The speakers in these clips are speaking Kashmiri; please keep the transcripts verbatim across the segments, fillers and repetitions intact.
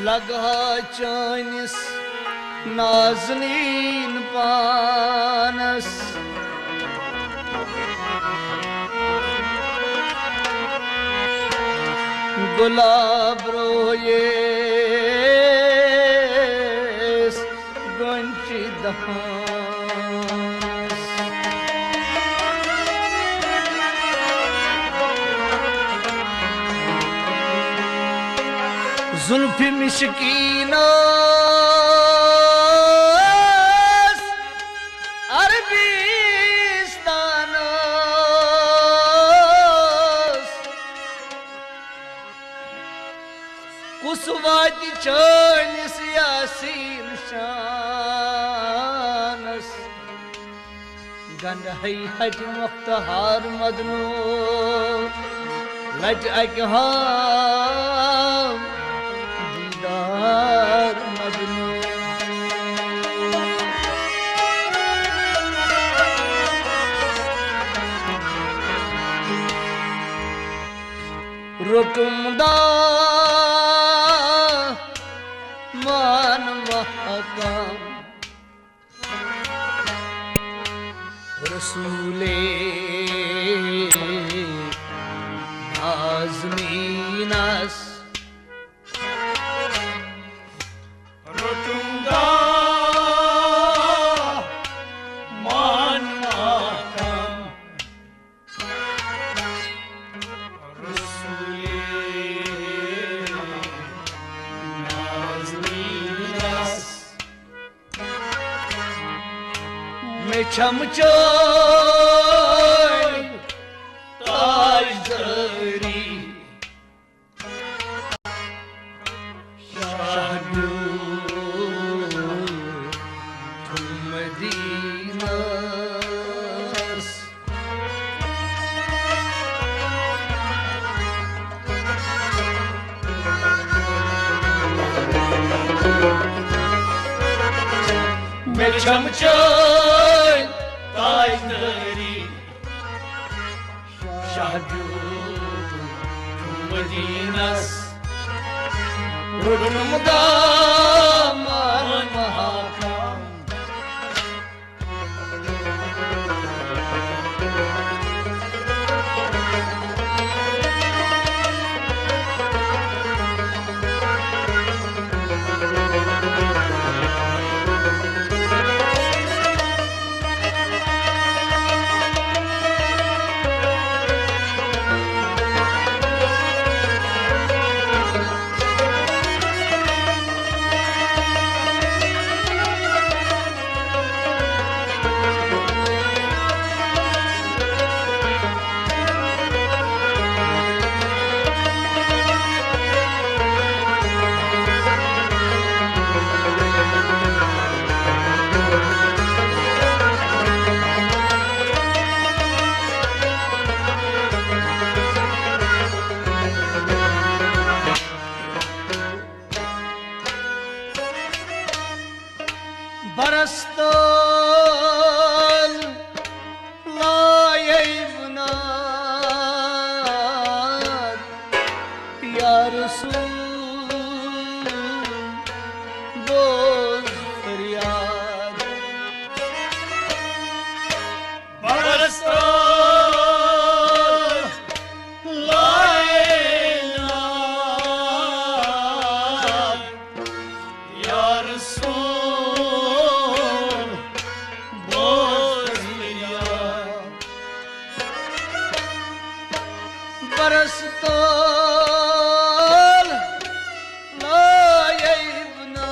تگہا چٲنِس نازنیٖن پانس۔ گۄلاب رویس گۄنچہِ دہانس۔ زلفِ مِشکیٖنس عربستانس۔ کُس واتہِ چٲنِس یاسیٖن شانس؟ گنڈٕ ہے ہٹہِ مۄختہار مدنو، لٹہِ اکہِ ہاو دیٖدار مدنو۔ روٚٹُم دامن محکم رسولِ نازنینس۔ روٚٹُم دامن محکم رسولِ نازنینس۔ مےٚ چھم چٲنۍ تاجدٲری، شاہ بیوٗٹھ مدینس۔ مےٚ چھم چٲنۍ تاجدٲری، شاہ بیوٗٹھ مدینس۔ روٚٹُم دامن محکم۔ برس تل لایے بُنیاد، یا رسول، بوز فریاد۔ برس تل لایے بُنیاد، یا رسول، بوز فریاد۔ برس تل لایے بُنیاد،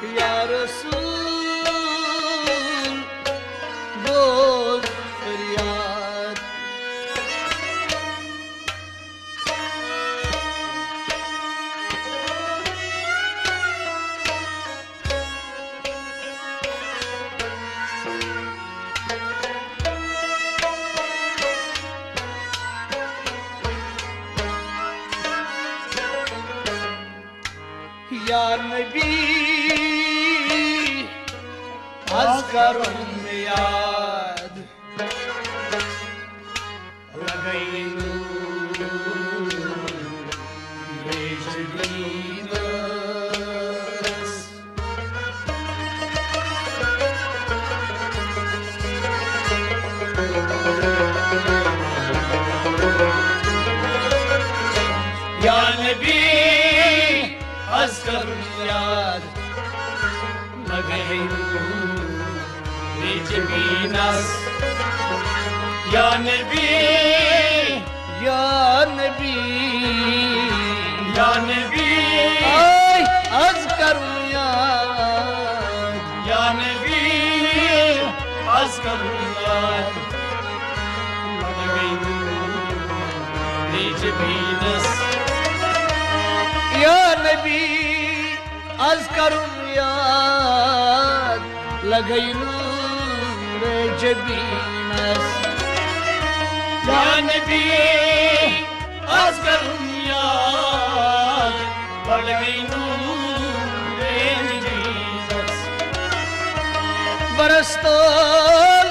یا رسول، بوز فریاد۔ یا نبی، از کرُن یاد، لگے نور نبی از کرم یاد لگئی نور جبینس۔ یا نبی، یا نبی، یا نبی، آے از کرم یاد۔ یا نبی، از کرم یاد لگئی نور جبینس۔ یا نبی، از کرم یاد لگئی نور جبینس۔ یا نبی، از کرم یاد لگئی نور جبینس۔ برستول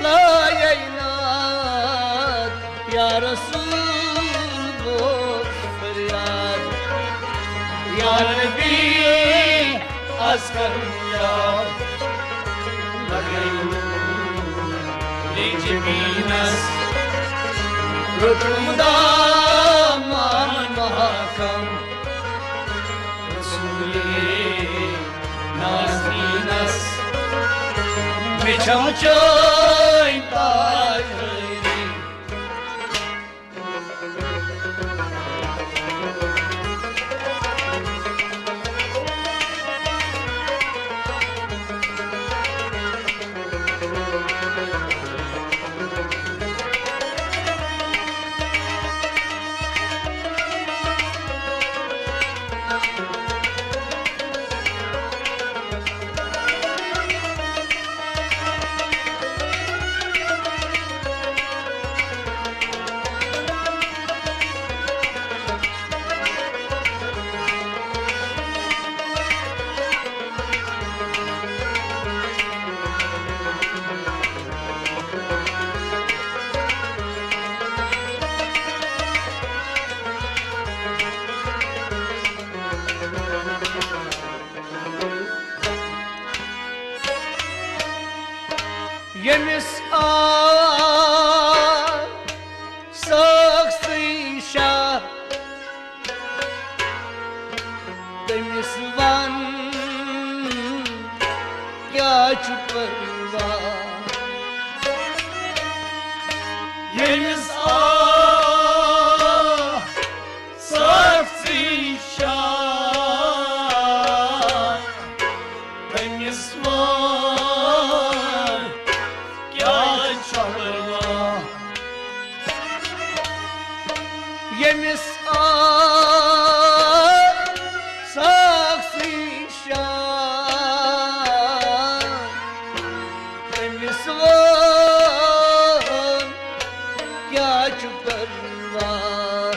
لایے ناد یا رسول گو فریاد۔ یا نبی، از کرم یاد لگئی نور جبینس۔ رٹم دامان محکم رسول نازنینس۔ مےٚ چھم چٲنۍ تاج حٲضری۔ ییٚمِس آو سٲکھسٕے شاہ، تٔمِس وَن کیٛاہ چھُ پرواہ؟ ییٚمِس آو سٲکھسٕے شاہ، تٔمِس وَن کیٛاہ چھُ پرواہ؟ ییٚمِس آو سٲکھسٕے شاہ، تٔمِس وَن کیٛاہ چھُ پرواہ؟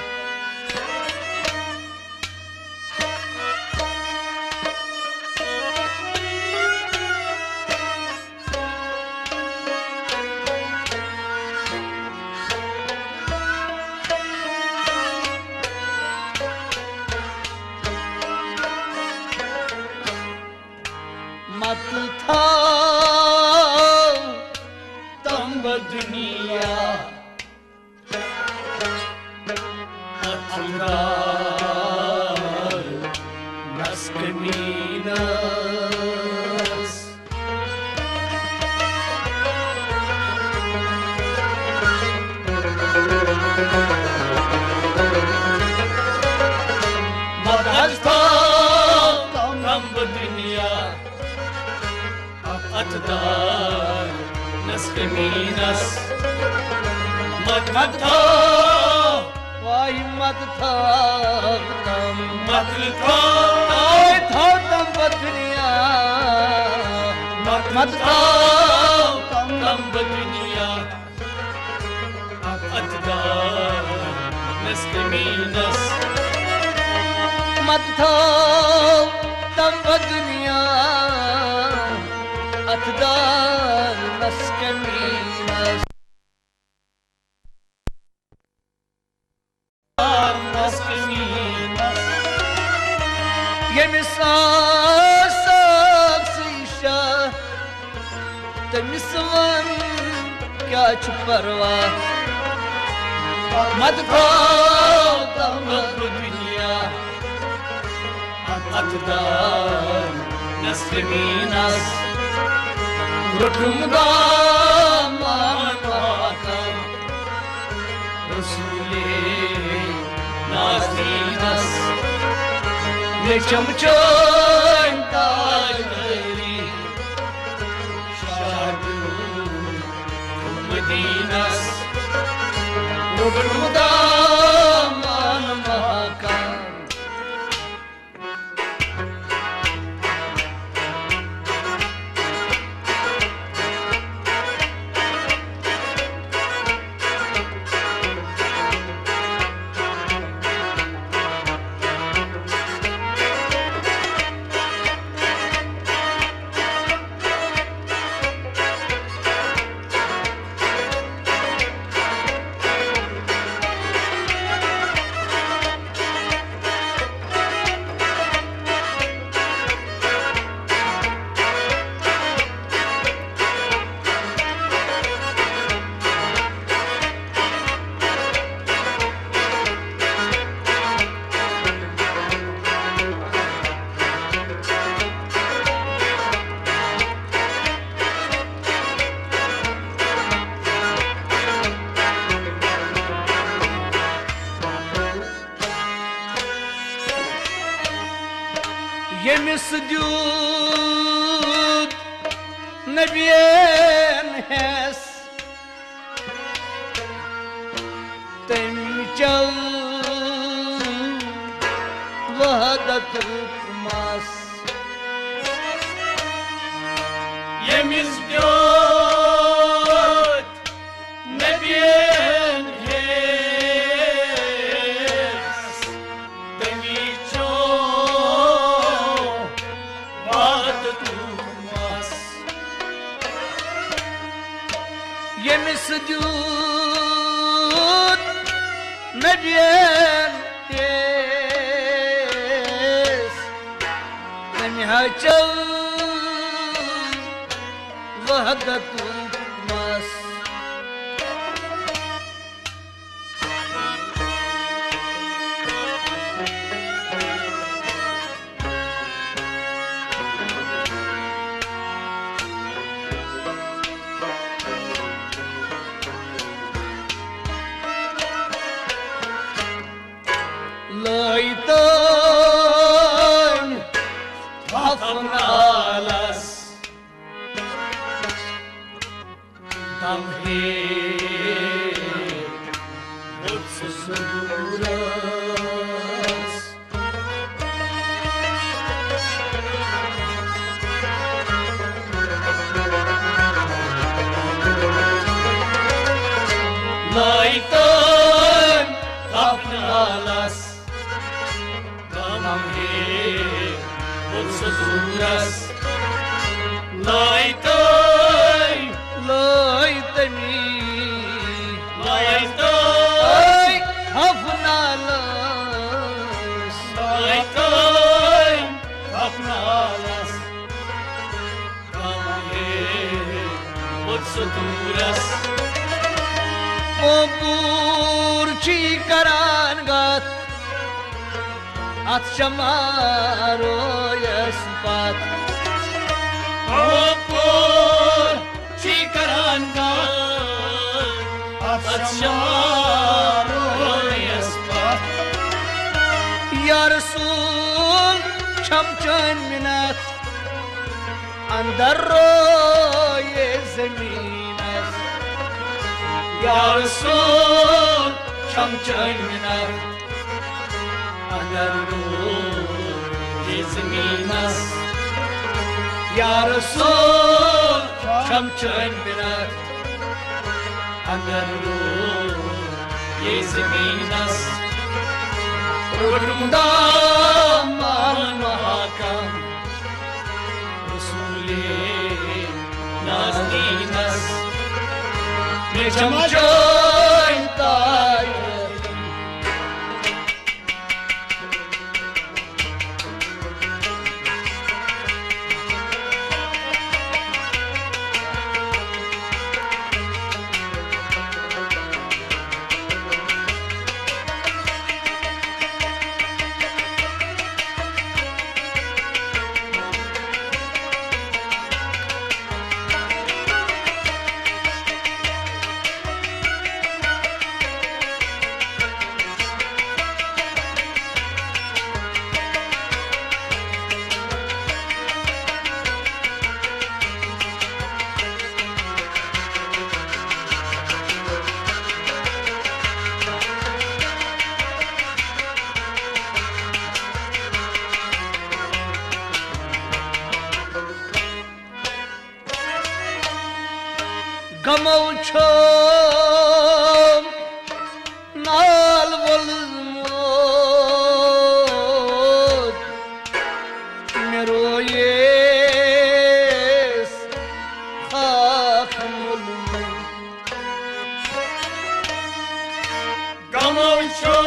مت تھاو تمب دنیا۔ اتھ دار نس کمینس۔ مت حظ تھاو تمب دنیا۔ اتھ دار نس کمینس۔ مت، مت تھاو۔ واے مت تھاو تم۔ مت تھاو۔ واے تھاو تم بدنیا۔ مت، مت تھاو تم بدنیا۔ اتھ دار نس کمینس۔ مت تھاو تم بدنیا۔ اتھ دار نس کمینس۔ ییٚمِس آو سٲکھسٕے شاہ، تٔمِس وَن کیٛاہ چھُ پرواہ؟ مت تھاو تم بدنیا۔ اتھ دانس زمینس، روٚٹُم دامان ماتم رسولِ نازنینس۔ مےٚ چمچٲنۍ تاجدٲری شاہ دیوٗن مدینس، روٚٹُم دامان ماتم۔ ییٚمِس دیُت نبیَن حٮ۪س، تٔمۍ چل وحدتُک مَس۔ ییٚمِس دیُت نبیَن حٮ۪س، تٔمی چوٚو وحدتُک مَس۔ ییٚمِس دیُت نبیَن حٮ۪س، تٔمۍ ہا چوٚو وحدتُک مَس۔ لٲے تٔمۍ افنالس دم ہیٚتھ ووٚتھ سُہ صدورس۔ لٲے تٔمۍ افنالس دم ہیٚتھ ووٚتھ سُہ صدورس۔ لٲے تٔمۍ، لٲے تٔمی، لٲے تٔمۍ افنالس۔ لٲے تٔمۍ افنالس دم ہیٚتھ ووٚتھ سُہ صدورس۔ اوپور چھی کران گتھ اتھ شمارو یس پتھ۔ اوپور چھی کران گتھ اتھ شمارو یس پتھ۔ یا رسول چھم چٲنۍ مِنت اندر رویے زمینس۔ یا رسول چھم چٲنۍ مِنت اندر رویے زمینس۔ یا رسول چھم چٲنۍ مِنت اندر رویے زمینس۔ روٚٹُم دامان ماتم رسولِ نازنینس۔ مےٚ چھم چٲنۍ تاج غمو چھوم نال وولمُت، مےٚ رویس خاک مولمُت۔ غمو چھوم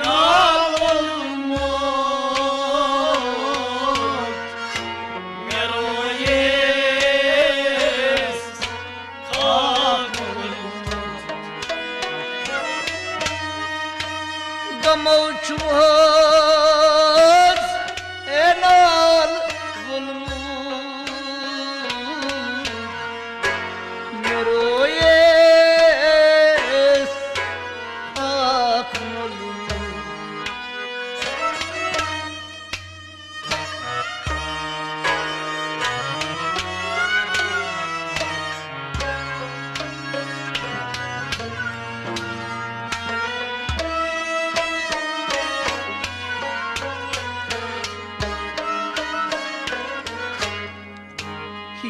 نال وولمُت، مےٚ رویس خاک وولمُت۔ غمو چھُم حظ اے نال وولمُت، مےٚ رویس خاک مولمُت۔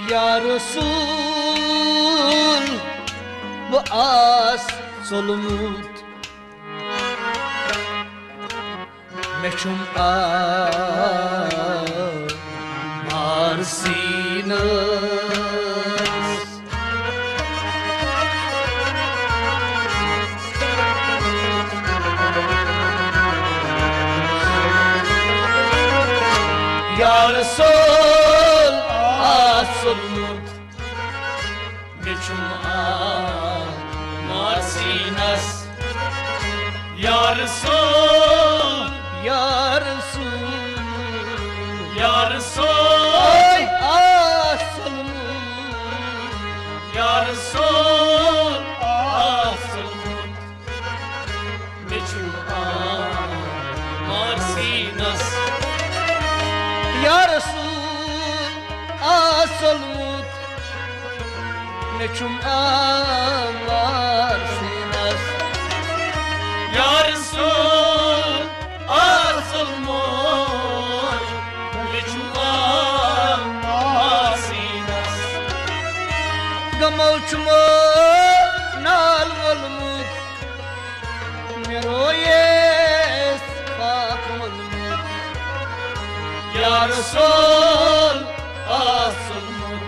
یا رسول، بہٕ آس ژوٚلمُت، مےٚ چھُم آ مار سیٖنَس۔ یا رسول آ ژوٚلمُت، مےٚ چھُم آ مار سیٖنَس۔ یا رسول، یا رسول، یا رسول۔ آ ژوٚلمُت۔ یا رسول آ ژوٚلمُت، مےٚ چھُم آ مار سیٖنَس۔ یا رسول آ ژوٚلمُت، مےٚ چھُم آ مار سیٖنَس۔ یا رسول آ ژوٚلمُت، مےٚ چھُم آ مار سیٖنَس۔ غمو چھُم نال وولمُت، مےٚ رویس خاک مولمُت۔ یا رسول آ ژوٚلمُت،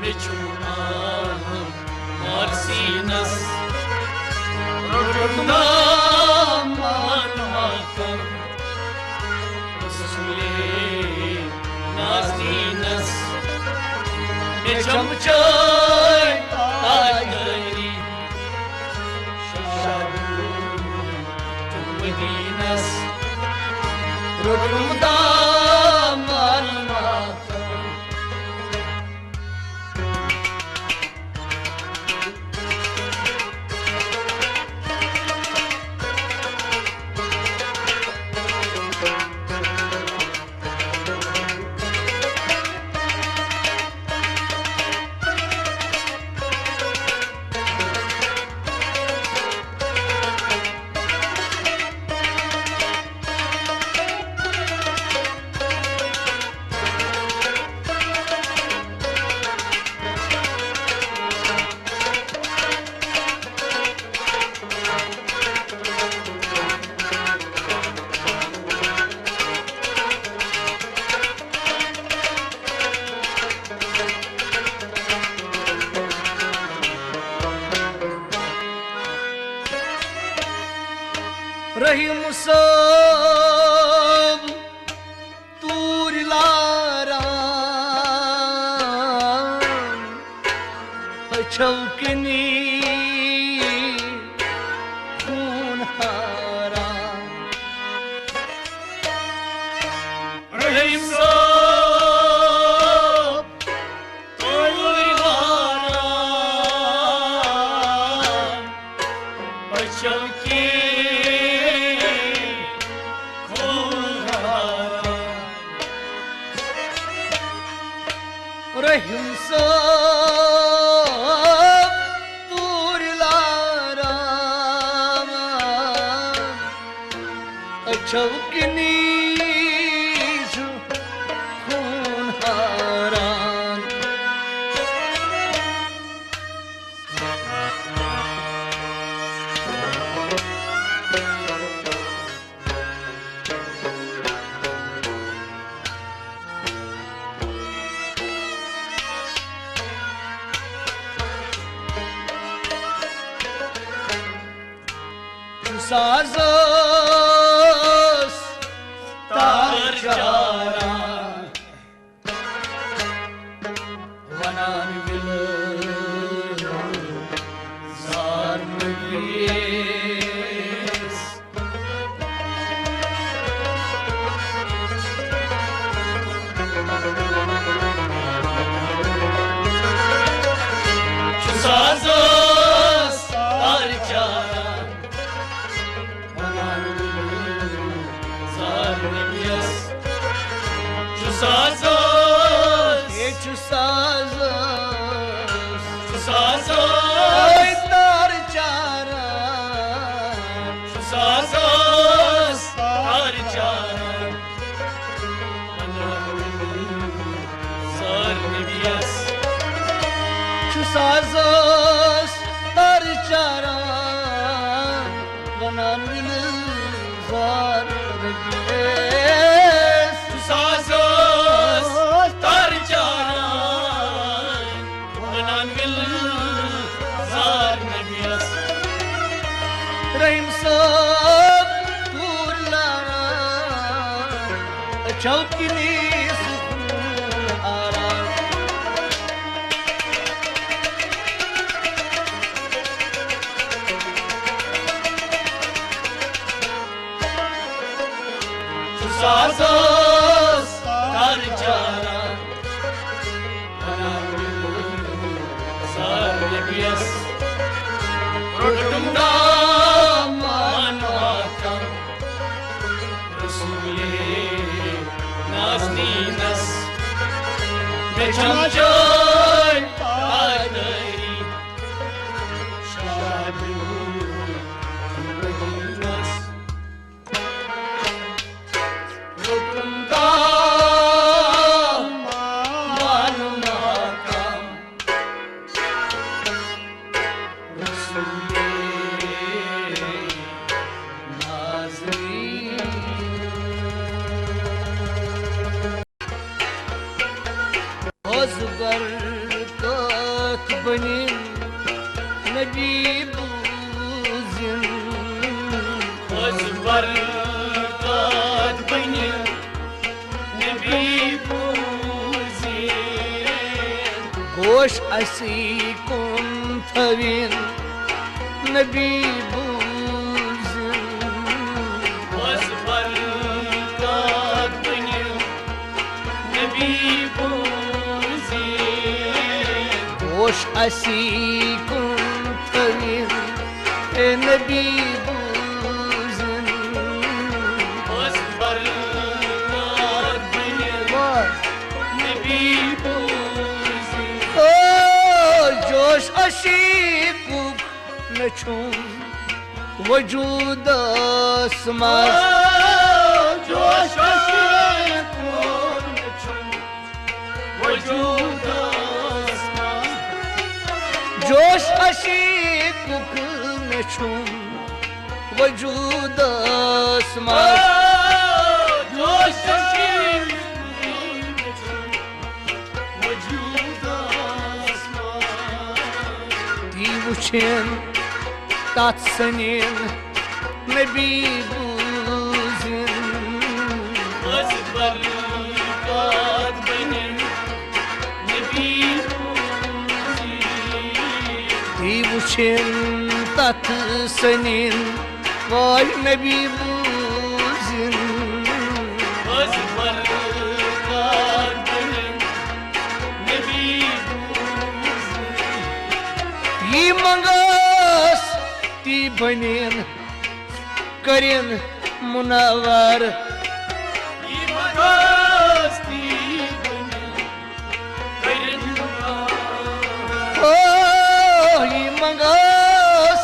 مےٚ چھُم آ مار سیٖنَس۔ روٚٹُم دامن ماتم رسولِ نازنیٖنَس۔ مےٚ چمچٲے تاجدٲری شاہ مدیٖنَس۔ روٚٹُم دامن ماتم۔ رحیم صٲب توٗرۍ لاران، أچھو کِنی خوٗن ہاران۔ رحیم صٲب توٗرۍ لاران، أچھو کِنی خوٗن ہاران۔ رحیم صٲب توٗرۍ لاران، أچھو کِنی چھُ خوٗن ہاران۔ ساز ٲس تار چاران، ونان وِلہٕ زار نبیَس۔ چھُ ساز ٲس تار چاران، ونان وِلہٕ زار نبیَس۔ چھُ ساز ٲس، ہے چھُ ساز ٲس، چھُ ساز ٲس تار چاران، چھُ ساز ٲس تار چاران، ونان وِلہٕ زار نبیَس۔ چھُ ساز ٲس تار چاران، ونان وِلہٕ زار نبیَس۔ چھُ ساز ٲس تار چاران، ونان وِلہٕ زار نبیَس۔ رحیم صٲب کوٗر لاران، أچھو کِنی سکوٗن آرام۔ چھُ ساز ٲس تار چاران، ونان وِلہٕ زار نبیَس۔ روٚٹُم دامان ماتم رسولِ نازنینَس۔ مےٚ چھَم چٲنۍ پادٲری شادِ مدینَس۔ روٚٹُم دامان ماتم رسولِ نازنین۔ از برکت بنِن نبی بوزِن۔ از برکت بنِن نبی بوزِن۔ گوش اسی کُن تھاوِن نبی بوزِن۔ از برکت بنِن نبی بوزِن۔ گوش اسی کُن تھاوِن اے نبی بوزِن۔ از برکت بنِن واہ۔ نبی بوزِن۔ او جوش عشیقُک مےٚ چھُم وجوٗدس منٛز۔ او جوش عشیقُک مےٚ چھُم وجوٗدس منٛز۔ جوش عشیقُک مےٚ چھُم وجوٗدس منٛز۔ او جوش عشیقُک مےٚ چھُم وجوٗدس منٛز۔ تی وٕچھِن تتھ سنین نبی بوزِن۔ از برکت بنِن نبی بوزِن۔ تی وٕچھِن تتھ سنین واے نبی بوزِن۔ از برکت بنِن نبی بوزِن۔ یی منگس تی بنِن کرِن منور۔ یی منگس تی بنِن کرِن منور۔ او یی منگس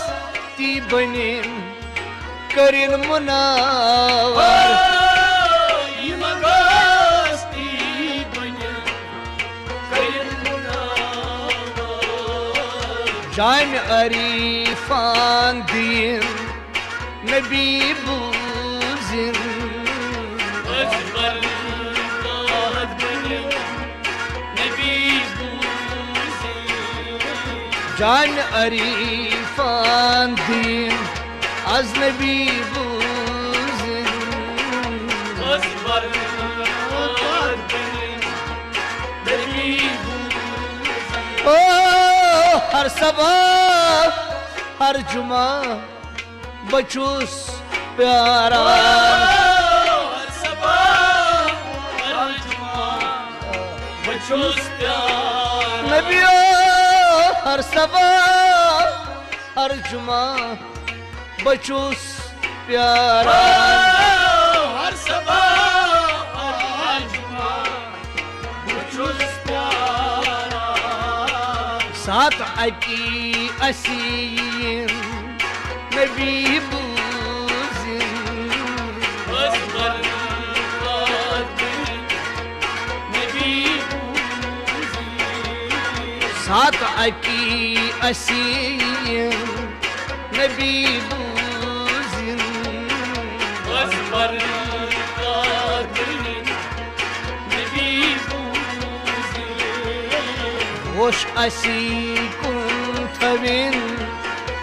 تی بنِن کرِن منور۔ او یہِ منگس تی بنِن کرِن منور۔ جامع عریفان دین نبی بوزِن۔ از برکت بنِن نبی بوزِن۔ جامع عریفان دین از نبی بوزن۔ از برکات بنن نبی بوزن۔ او ہر صبح، ہر جمعہ بہٕ چھُس پیاران۔ او ہر صبح، ہر جمعہ بہٕ چھُس پیاران۔ نبی او ہر صبح، ہر جمعہ بہٕ چھُس پیاران۔ ہر صبح، ہر جمعہ بہٕ چھُس پیاران۔ ساتھ اکی اسی نبی بوزن۔ از برکات بنن نبی بوزن۔ ساتھ اکی اسی نبی بوزن۔ از برکات بنن نبی بوزن۔ ہوش اسی کن تھوین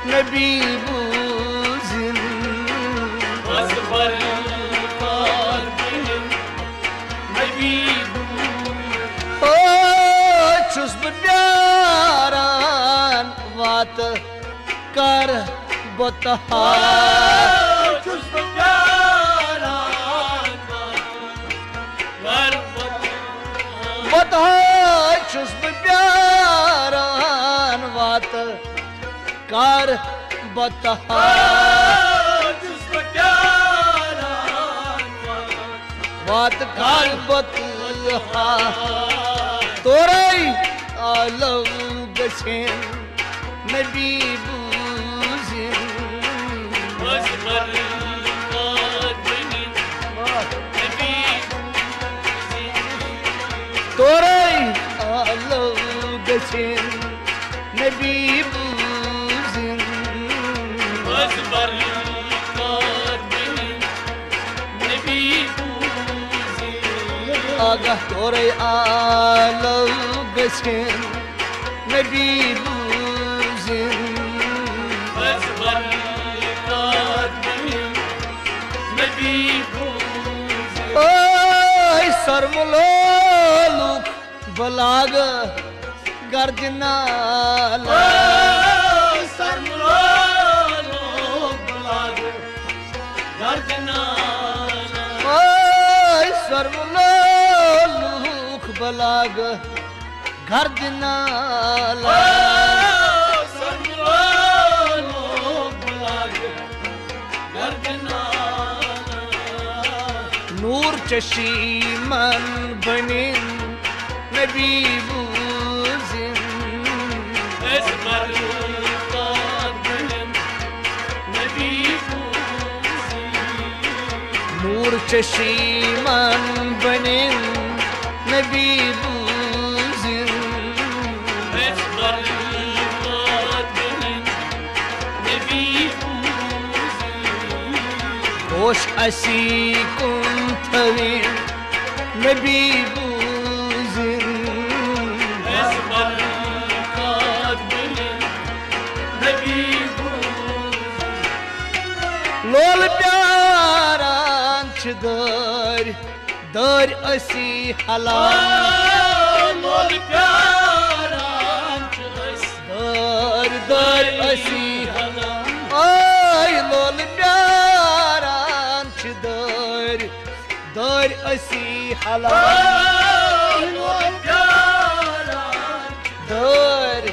نبی بوزن۔ از برکات بنن نبی بوزن۔ او چھُس بہٕ پیاران واتہٕ کر بہٕ تہار۔ چھُس بہٕ پیاران، کر بہٕ تہار۔ بہٕ تہار چھُس بہٕ پیاران، واتہٕ کر بہٕ تہار۔ چھُس بہٕ پیاران، واتہٕ کر بہٕ تہار۔ تورے آلو گژھن نبی بوزن۔ از برکات بنن نبی بوزن۔ تورے آلو گژھن نبی بوزن۔ از برکات بنن نبی بوزن۔ آگاہ تورے آلو گژھن نبی بوزن۔ از برکات بنن نبی بوزن۔ اے سرملولُک بلاگ گردنال۔ اے سرملولُک بلاگ گردنال۔ اے سرملولُک بلاگ گردنال۔ او سرملولُک بلاگ گردنال۔ نور چشی من بنن نبی بوزن۔ از برکات بنن نبی بوزن۔ نور چشی من بنن نبی بوزن۔ از برکات بنن نبی بوزن۔ ہوش اسی کن تھوین نبی بوزن۔ از برکات بنن نبی بوزن۔ لول پیاران چھ دٲرۍ، دٲرۍ أسی حلال۔ لول پیاران چھ أسۍ، دٲرۍ، دٲرۍ أسی حلال۔ اے لول پیاران چھ دٲرۍ، دٲرۍ أسی حلال۔ لول پیاران چھ دٲرۍ،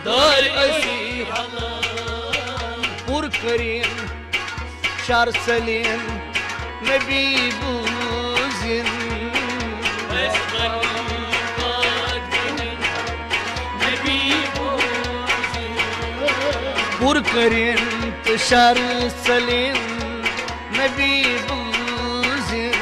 دٲرۍ أسی حلال۔ پُر کٔرِن شر سلیم نبی بوزن۔ پُر کٔرِن تہٕ شر سلیم نبی بوزن۔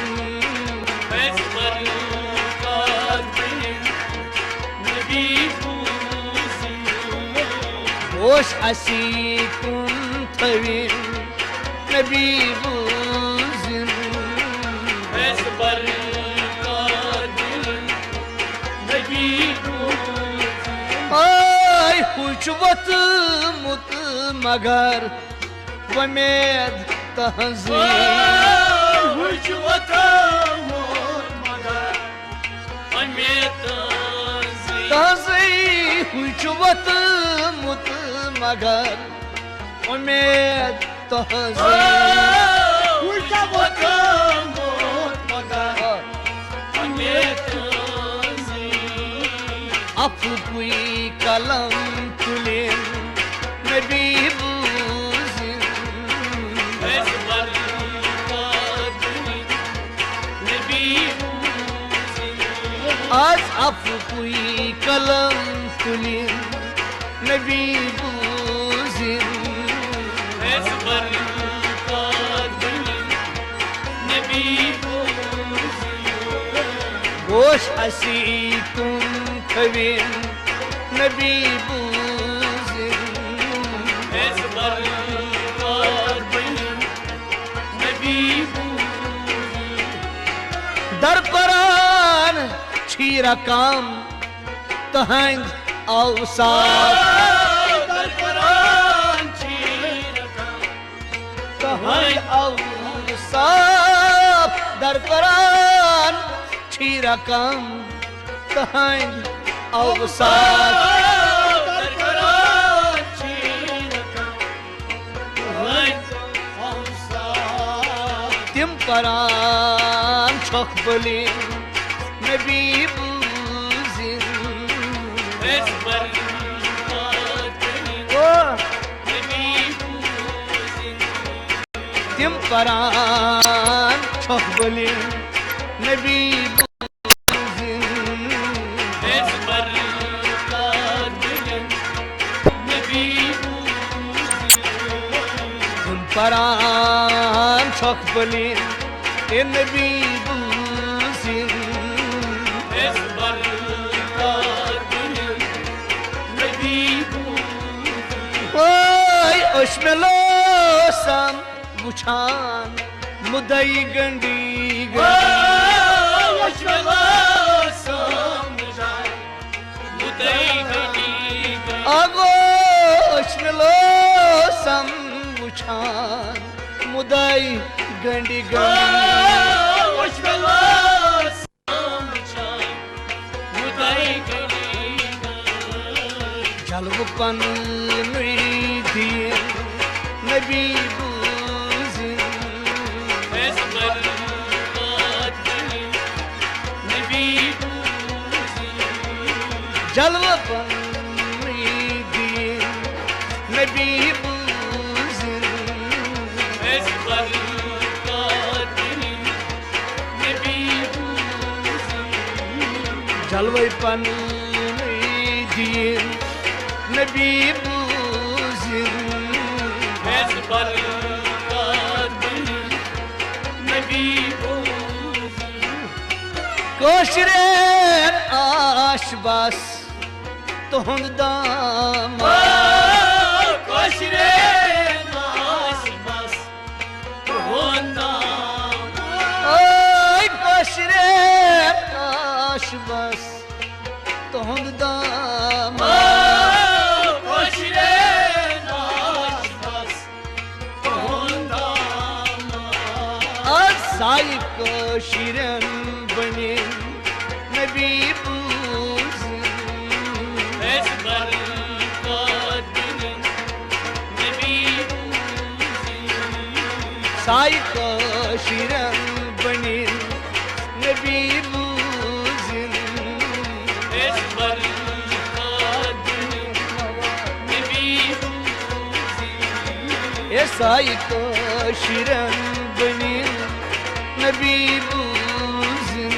ہوش اسی کن تھوین نبی بوزن۔ از برکات بنن نبی بوزن۔ آے ہُہ چھُ ووتمُت مگر وۄمید تہنٛزٕے۔ ہُہ چھُ وۄتھمُت مگر وۄمید تہنٛزٕے۔ تہنٛزٕے۔ ہُہ چھُ وۄتھمُت مگر وۄمید تہنٛزٕے۔ ہُہ چھُ وۄتھمُت مگر وۄمید تہنٛزٕے۔ عفوٕے قلم تُلِن نبی بوٗزِن۔ از عفوٕے قلم تُلِن نبی بوٗزِن۔ گوش اسی تم تھوین نبی بوزن۔ در قرآن چھی رقم تہنٛدۍ اوصاف۔ تہنٛدۍ اوصاف۔ در قرآن چھی رقم تہنٛدۍ اوصاف۔ تِم پران چھۄکھ بٔلِنۍ نبی بوٗزِن۔ تِم پران چھۄکھ بٔلِنۍ نبی بوٗزِن۔ تِم پران چھۄکھ بٔلِنۍ اے نبی بوٗزِن۔ وٲے أچھ مےٚ لوسم وٕچھان مُدعی گنڈی گنڈی۔ اگو أچھ مےٚ لوسم وٕچھان مُدعی گنڈی گنڈی۔ جلوٕ پننُے دِیِن نبی بوٗزِن۔ جلوٕ پننُے دِیِن نبی بوٗزِن۔ جلوے پننُے دِیِن نبی بوٗزِن۔ کٲشرٮ۪ن آش بس تُہُنٛد دامن۔ اے کٲشرٮ۪ن آش بس تُہُنٛد دامن۔ از سایہِ کٲشرٮ۪ن بٔنِن نبی بوٗزِن۔ سایہِ کٲشرٮ۪ن بٔنِن نبی بوٗزِن۔ اے سایہِ کٲشرٮ۪ن بٔنِن نبی بوٗزِن۔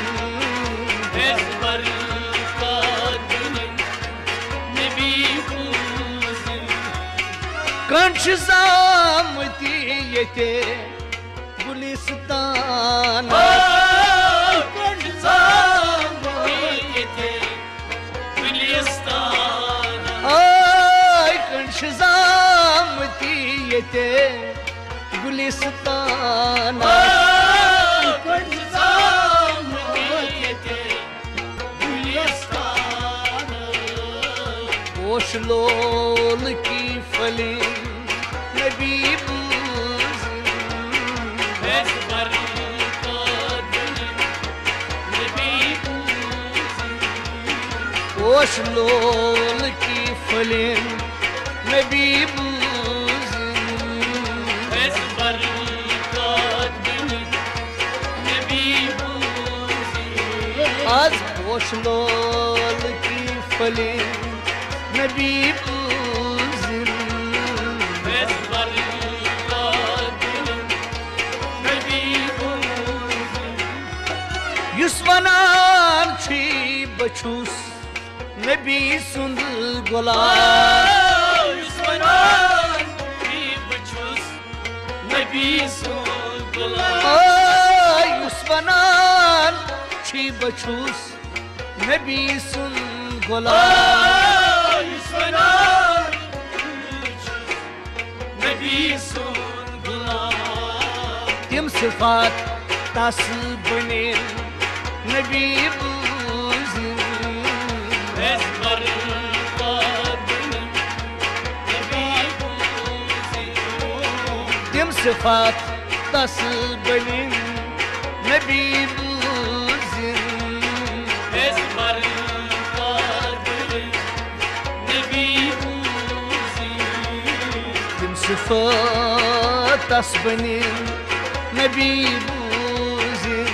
کٔنٛڈۍ چھِ زامٕتۍ ییٚتہِ گُلِستان۔ آے کٔنٛڈۍ چھِ زامٕتۍ ییٚتہِ گُلِستان۔ پوش لول کی پھلیں نبی بوٗزِن۔ پوش لول کی فلم نبی بوزن۔ آز پوش لول کی فلم نبی بوزن۔ یُس ونان چھی بہٕ چھُس نبی سُنٛد غلام۔ آ، یُس ونان چھی بہٕ چھُس نبی سُنٛد غلام۔ آ، یُس ونان چھی بہٕ چھُس نبی سُنٛد غلام۔ آ، یُس ونان نبی سُنٛد غلام۔ تِم صفات تس بنن نبی بوزن۔ تِم صفات تس بنن نبی بوزن۔ تِم صفات تس بنن نبی بوزن۔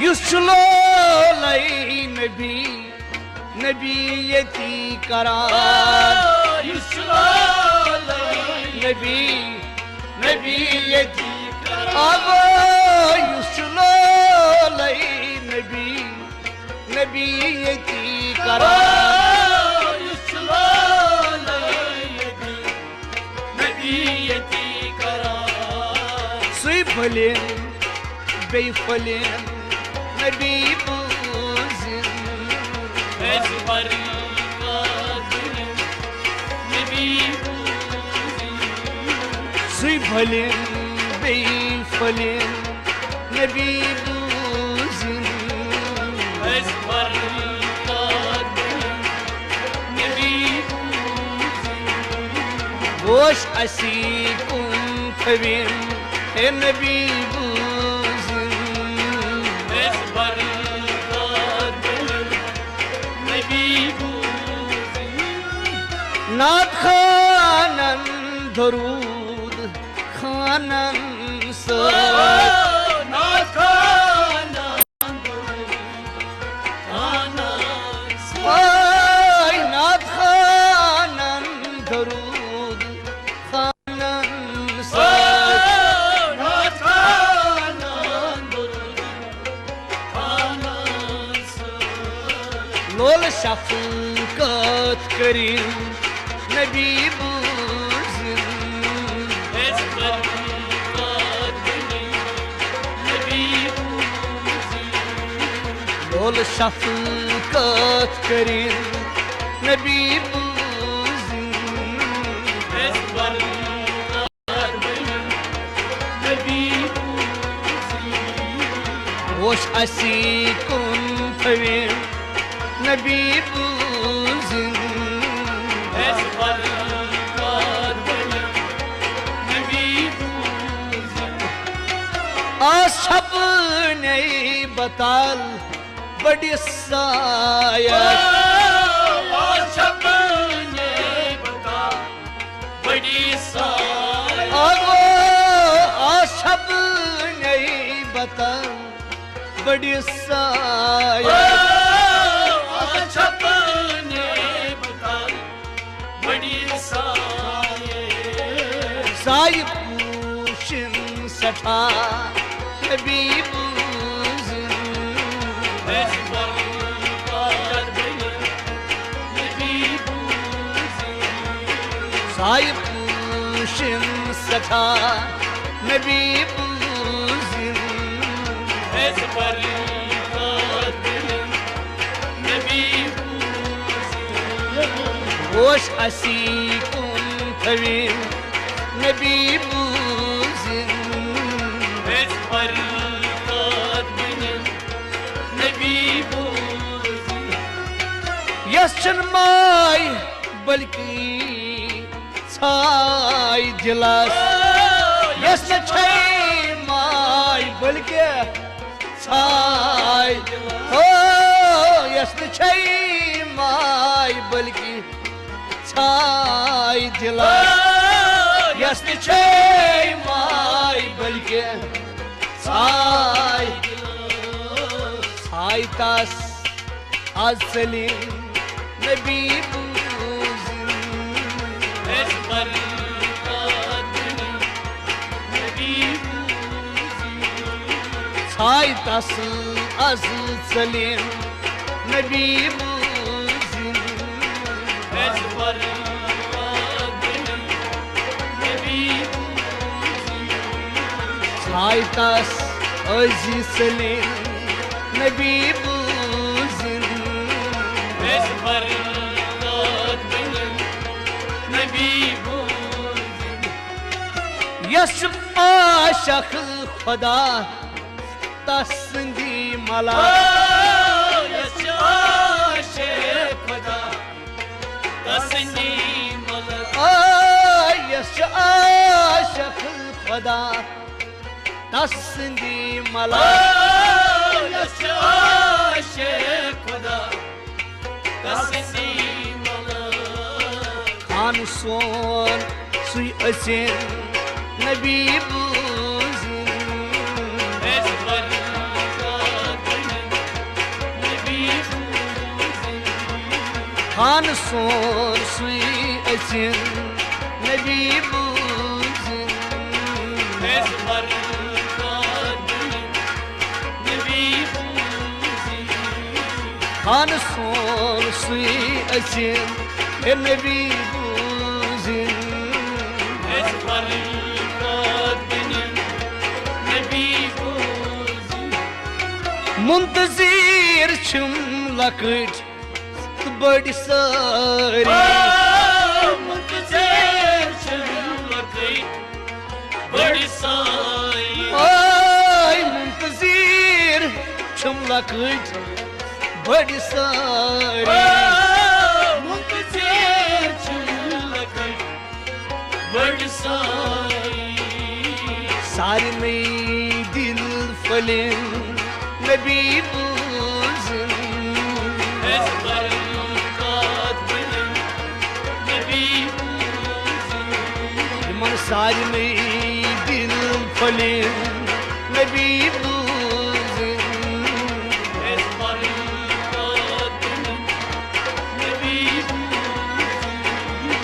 یُس چھُ لولے نبی، نبی یتی کران۔ آ، یُس چھُ لولے نبی، نبی یتی کران۔ آ، یُس چھُ لولے نبی، نبی یتی کران۔ آ، یُس چھُ لولے نبی، نبی یتی کران۔ سُے بلیم بیٚیہِ پھٔلِم نبی بوٗزِن۔ سُے پھٔلِم بیٚیہِ پھٔلِم نبی بوٗزِن۔ گوش اسی کُن تھٲوِن اے نبی بوٗزِن۔ نعت خوانن درود خوانن سۭتۍ۔ آے نعت خوانن درود خوانن سۭتۍ۔ لول شفقت کٔرِن نبی بوٗزِن۔ لول شفقت کٔرِن نبی بوٗزِن۔ گوش اسی کُن تھٲوِن نبی بوٗزِن۔ آز چھپنے بتال بٔڑِس سایَس۔ آز چھپنے بتال بٔڑِس سایَس۔ سایہِ پوٗشِن سٮ۪ٹھاہ نبی بوٗزِن۔ سایہِ پوٗشِن سٮ۪ٹھاہ نبی بوٗزِن۔ گوش اسی کُن تھٲوِن نبی بوٗزِن۔ یس چھُنہٕ ماے بلکہِ ژھاے دِلس، یس نہٕ چھے آے۔ ہو، یۄس نہٕ چھے ماے بلکہِ ژھاے دِلا۔ یۄس نہٕ چھے ماے بلکہِ ژھاے۔ ژھاے تس از سلیم نبی بوزن۔ ژھاے تس از سلیم نبی بوزن۔ ژھاے تس عزیز سلیم نبی بوزن۔ یس عاشق خدا تسندی ملا۔ آ، یس عاشق خدا تسندی ملا۔ خان سون سُے أژِن نبی بوزِن۔ خان سون سُے أژِن نبی بوزِن۔ خان سون سُے أژِن ہے نبی بوزِن۔ منتظر چھِم لۄکٕٹۍ تہٕ بٔڑۍ سٲری۔ آے منتظر چھِم لۄکٕٹۍ بٔڑۍ سٲری۔ سارنٕے دِل پھٔلِم نبی بوزِن۔ یِمن سارنٕے دِل پھٔلِم نبی بوزِن۔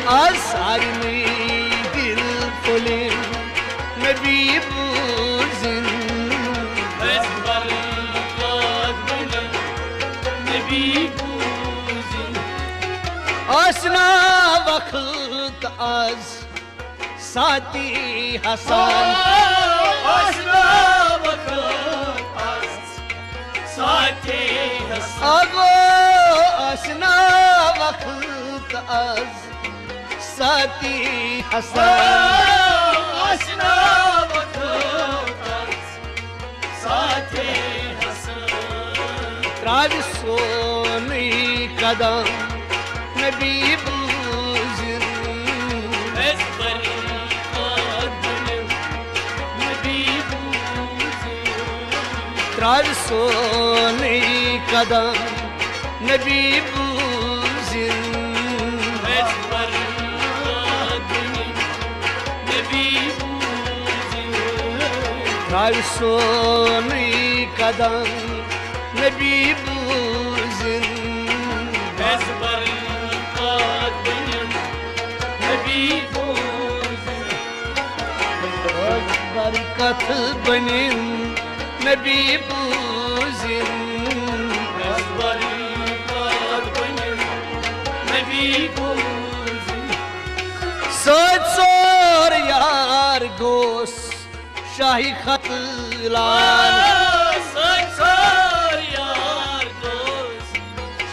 آز سارنٕے دِل پھٔلِم نبی بوزِن۔ آسہِ نا وقت آز ساتی حسن۔ اگو آسہِ نا وقت آز ساتی حسن۔ تراوِ سونُے قدم نبی بوزِن۔ تراوِ سونُے قدم نبی بوزِن۔ تراوِ سونُے قدم نبی بوزِن۔ برکت بنِن نبی بوزِن۔ سۭتۍ ژور یار گوس شاہی ختلان۔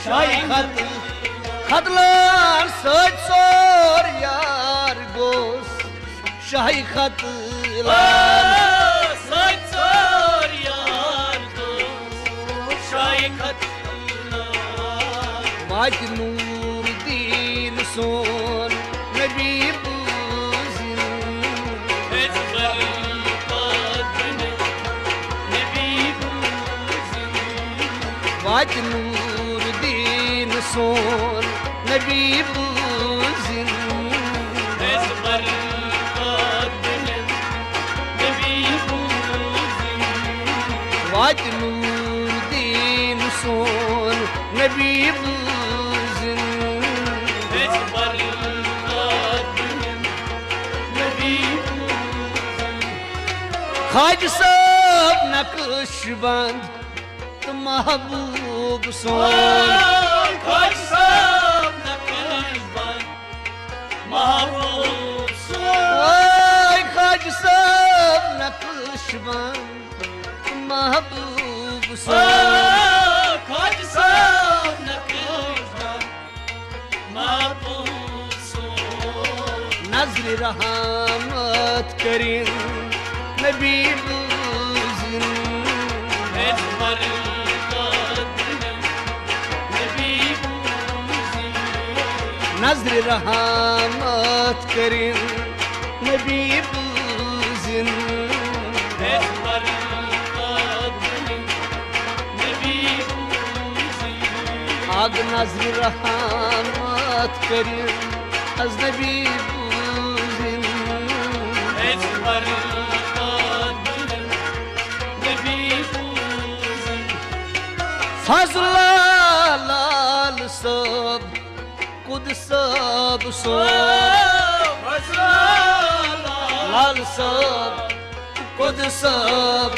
شاہی خت ختلان سۭتۍ ژور یار گوس شاہی ختلان۔ واتہِ نور دیٖن سون نبی بوزِن۔ واتہِ نور دیٖن سون نبی بوٗزِن۔ واتہِ نور دیٖن سون نبی بوٗزِن۔ خواجہ صٲب نقش بند تہٕ محبوب سون۔ خواجہ صٲب نقش بند محبوب سون۔ واے خواجہ صٲب نقش بند محبوب سون۔ خواجہ صٲب نقش بند محبوب سون۔ نظرِ رحمت کٔرِن نبی بوٗزِن۔ نظرِ رحمت کٔرِن نبی بوٗزِن۔ اکھ نظرِ رحمت کٔرِن از نبی بوٗزِن۔ فضل لال صٲب، قدس صٲب سون۔ لال صٲب، قدس صٲب۔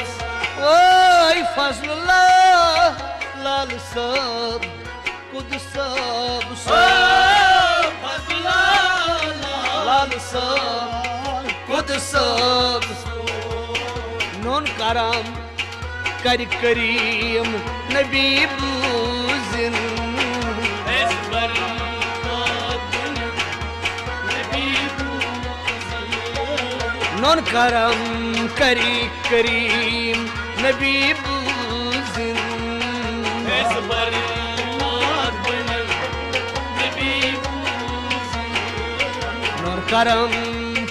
واے فضل اللہ، لال صٲب، قدس صٲب سون۔ لال صٲب، قدس صٲب سون۔ نون کرم کرِ کریم نبی بوٗزِن۔ نون کرم کرِ کریم نبی بوٗزِن۔ نون کرم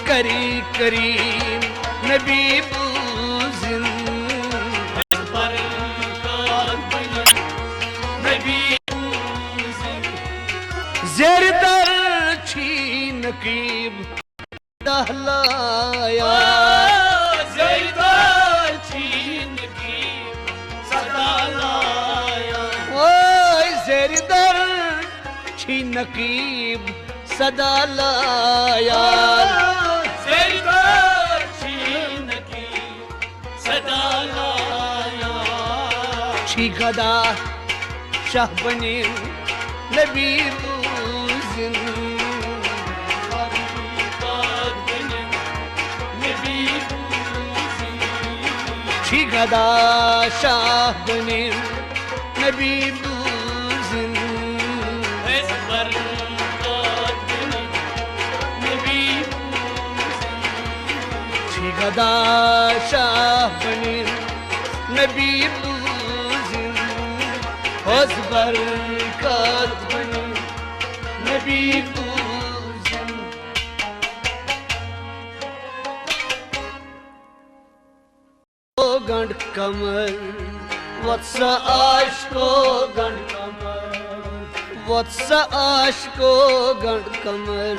کرِ کریم نبی بوٗزِن۔ زیر در چھی نقیب دہلایا۔ زیر در چھی نقیب صدا لایا۔ واے زیر در چھی نقیب صدا لایا۔ زیر در چھی نقیب صدا لایا۔ چھی گدا شاہ بنِن نبی بوٗزِن۔ چھی گدا شاہ بنِن نبی بوٗزِن۔ چھی گدا شاہ بنِن نبی بوٗزِن۔ حوض برکت بنِن نبی بوٗزِن۔ گنڈ کمر، وتھ سا عاشقو گنڈ کمر، وتھ سا عاشقو گنڈ کمر،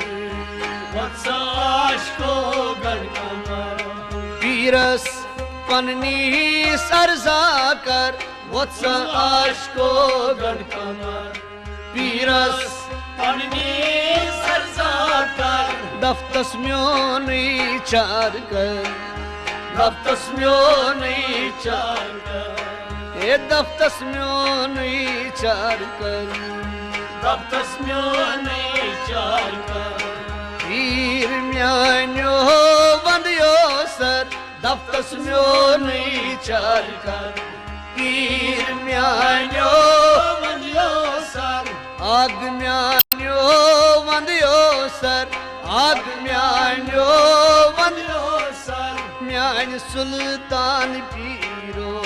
وتھ سا عاشقو گنڈ کمر۔ پیرس پننی سرزا کر، وتھ سا عاشقو گنڈ کمر۔ پیرس پننی سرزا کر۔ دفتس میونٕے چار کر۔ دفتس میونٕے چار کر۔ اے دفتس میونٕے چار کر۔ دفتس میونٕے چار کر۔ پیٖر میانیو وندیو سر۔ دفتس میونٕے چار کر۔ پیٖر میانیو وندیو سر۔ آگ میانیو وندیو سر۔ آگ میانیو وندیو سر۔ میانہِ سلطان پیٖرو۔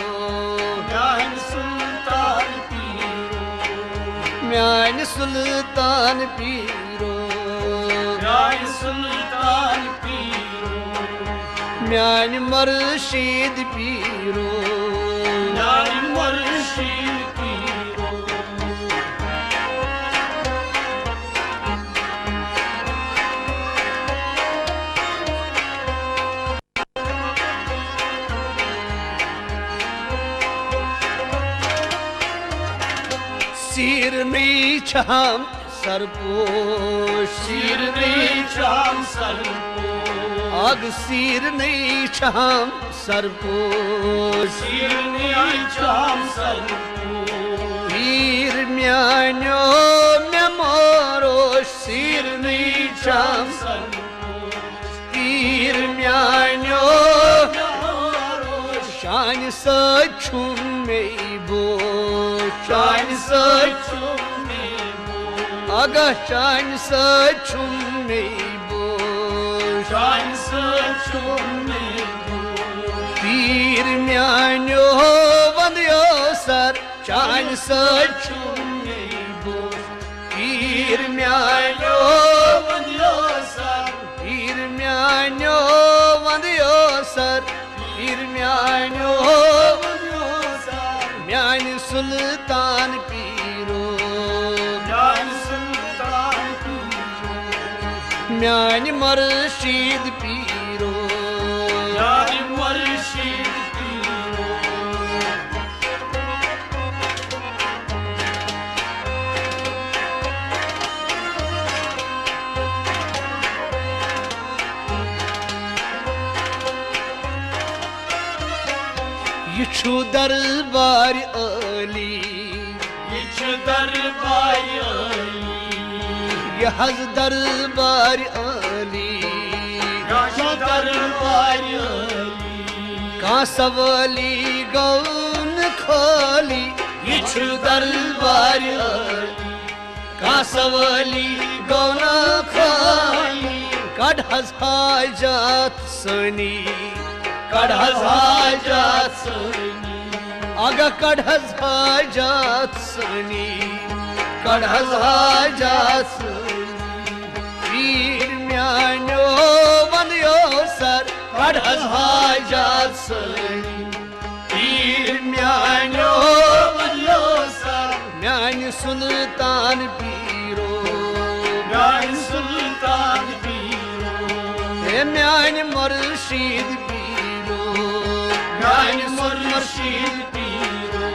میانہِ سلطان پیٖرو۔ میانہِ سلطان پیٖرو۔ میانہِ سلطان پیٖرو۔ میانہِ مرشد پیٖرو۔ میانہِ مرشد پیٖرو۔ سیرنٕے چھہم سرپوش، سیرنٕے چھہم سرپوش۔ اگ سیرنٕے چھہم سرپوش، سیرنٕے چھہم سرپوش۔ پیٖر میانیو مےٚ ماروش، سیرنٕے چھہم سرپوش۔ پیٖر میانیو، چانہِ سۭتۍ چھُم مے بوش، چانہِ سۭتۍ چھُم مے بوش۔ اگہ چانہِ سۭتۍ چھُم مے بوش، چانہِ سۭتۍ چھُم مے بوش۔ پیٖر میانیو وندیو سر، چانہِ سۭتۍ چھُم مے بوش۔ پیٖر میانیو وندیو سر، پیٖر میانیو وندیو سر، پیٖر میانیو وندیو سر۔ میانہِ سلطان پیٖرو، میانہِ سلطان پیٖرو۔ میانہِ مرشد پیٖرو، میانہِ مرشد پیٖرو۔ یہِ چھُ دربار عٲلی، یہِ چھُ دربار عٲلی۔ یہِ حظ دربار عٲلی، یہِ چھُ دربار عٲلی۔ کانٛہہ سوالی گوٚو نہٕ خٲلی، یہِ چھُ دربار عٲلی۔ کانٛہہ سوالی گوٚو نہٕ خٲلی۔ کڑ حظ حاجات سٲنی، کڑ حظ حاجات سٲنی۔ اگہ کڑ حظ حاجات سٲنی، کڑ حظ حاجات سٲنی۔ پیٖر میانیو وندیو سر، کڑ حظ حاجات سٲنی۔ پیٖر میانیو وندیو سر، میانہِ سلطان پیٖرو، میانہِ سلطان پیٖرو۔ ہے میانہِ مرشد پیٖرو، میانہِ مرشد پیٖرو۔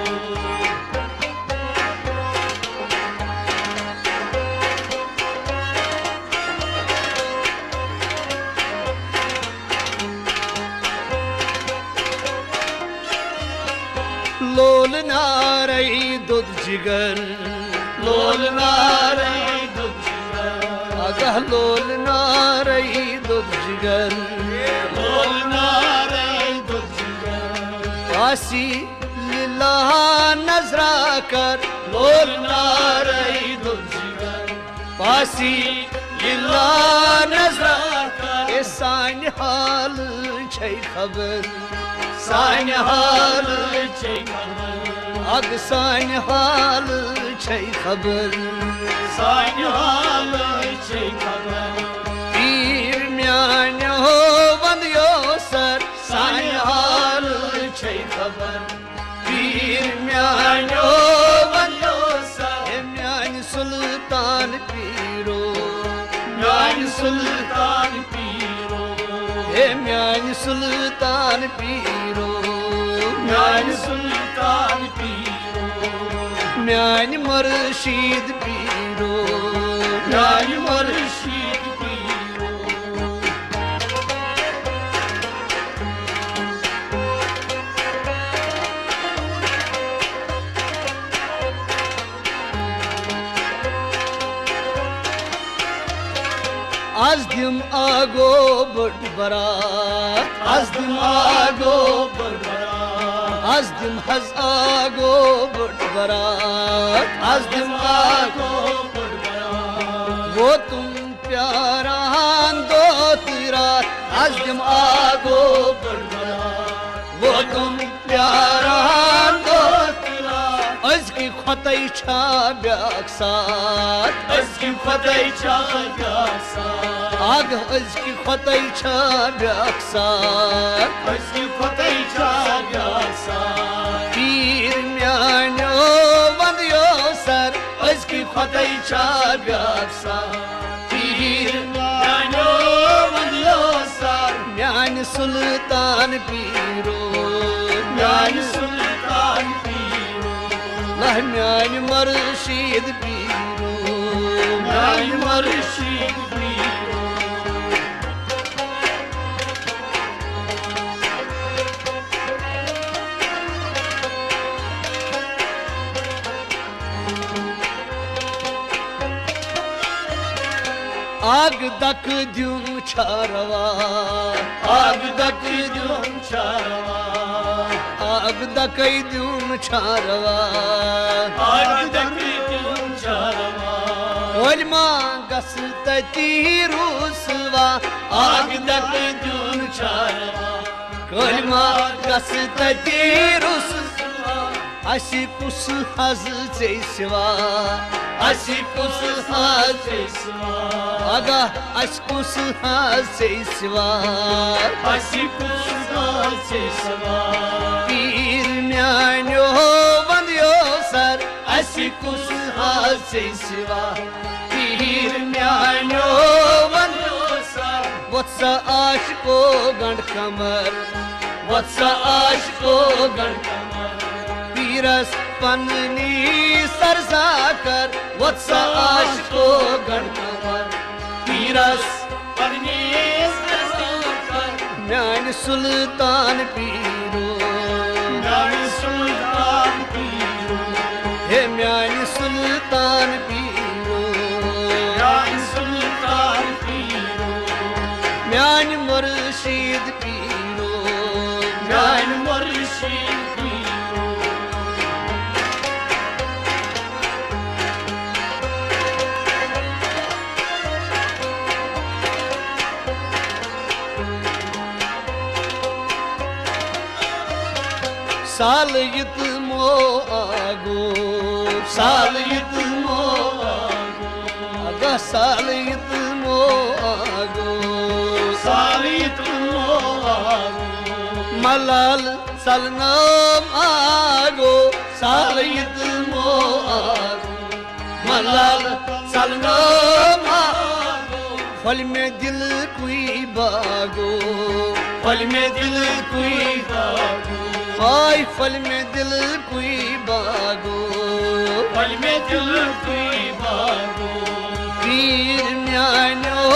لول نارے دود جگر، لول نارے دود جگر۔ اگہ لول نارے دود جگر، لول نارے دود جگر۔ پاسی للہ نظرہ کر، لول نارے دود جگر۔ پاسی للہ نظرہ کر۔ اے سانہِ حال چھے خبر، سانہِ حال چھے خبر۔ اگ سانہِ حال چھے خبر، سانہِ حال چھے خبر۔ پیٖر میانیو وندیو سر، سانہِ حال چھے خبر۔ پیٖر میانیو وندیو سر، ہے میانہِ سلطان پیٖرو، میانہِ سلطان پیٖرو۔ ہے میانہِ سلطان پیٖرو، میانہِ سلطان پیٖرو۔ میانہِ مرشد پیٖرو، میانہِ مرشد پیٖرو۔ از دِم آگو بٔڑ برات، از دِم آگو بٔڑ برات۔ از دِم حظ آگو بٔڑ برات، از دِم آگو بٔڑ برات۔ ووتُم پیاران دۄہ تہٕ راتھ، از دِم آگو بٔڑ برات۔ ووتُم پیاران دۄہ تہٕ راتھ۔ أزکہِ کھۄتَے چھا بیٛاکھ ساتھ؟ أزکہِ کھۄتَے چھا بیٛاکھ ساتھ؟ اَگ أزکہِ کھۄتَے چھا بیٛاکھ ساتھ؟ أزکہِ کھۄتَے چھا بیٛاکھ ساتھ؟ پیٖر میٛانیو وَندٕ یوسَر، أزکہِ کھۄتَے چھا بیٛاکھ ساتھ؟ پیٖر میٛانیو وَندٕ یوسَر، میٛانہِ سُلطان پیٖرو، میٛانہِ سُلطان پیٖرو۔ لہ میانہِ مرشد پیٖرو، میانہِ مرشد پیٖرو۔ اکھ دکہٕ دیُن چھا روا؟ اکھ دکہٕ دیُن چھا روا؟ اکھ دکے دیُن چھا روا؟ اکھ دکہٕ دیُن چھا روا؟ کۄلہِ ما گژھٕ تتی رُسوا؟ اکھ دکہٕ دیُن چھا روا؟ کۄلہِ ما گژھٕ تتی رُسوا؟ اَسہِ کُس حظ ژےٚ سِوا؟ اَسہِ کُس حظ ژےٚ سِوا؟ اگاہ اَسہِ کُس حظ ژےٚ سِوا؟ اَسہِ کُس حظ ژےٚ سِوا؟ پیٖر میٛانیو وَندیو سَر، اَسہِ کُس حظ ژےٚ سِوا؟ پیٖر میٛانیو وَندیو سَر، وۄتھ سا عاشقو گنٛڈ کمر، وۄتھ سا عاشقو گنٛڈ کمر۔ پیٖرس پننی سرزا کر، وۄتھ سا عاشقو گنٛڈ کمر۔ پیٖرس پننی سرزا کر۔ میانہِ سلطان پیٖرو، میانہِ سلطان پیٖرو۔ ہے میانہِ سلطان پیٖرو، میانہِ سلطان پیٖرو۔ میانہِ مرشد پیٖرو، میانہِ مرشد پیٖرو۔ سال یتمو آگو، سال یتمو آگو۔ اگہ سال یتمو آگو، سال یتمو آگو۔ ملال سلنام آگو، سال یتمو آگو۔ ملال سلنام آگو۔ پھۄلہِ مےٚ دِلکُے باغو، پھۄلہِ مےٚ دِلکُے باغو۔ ہاے پھۄلہِ مےٚ دِلکُے باغو، پھۄلہِ مےٚ دِلکُے باغو۔ پیٖر میٛانیو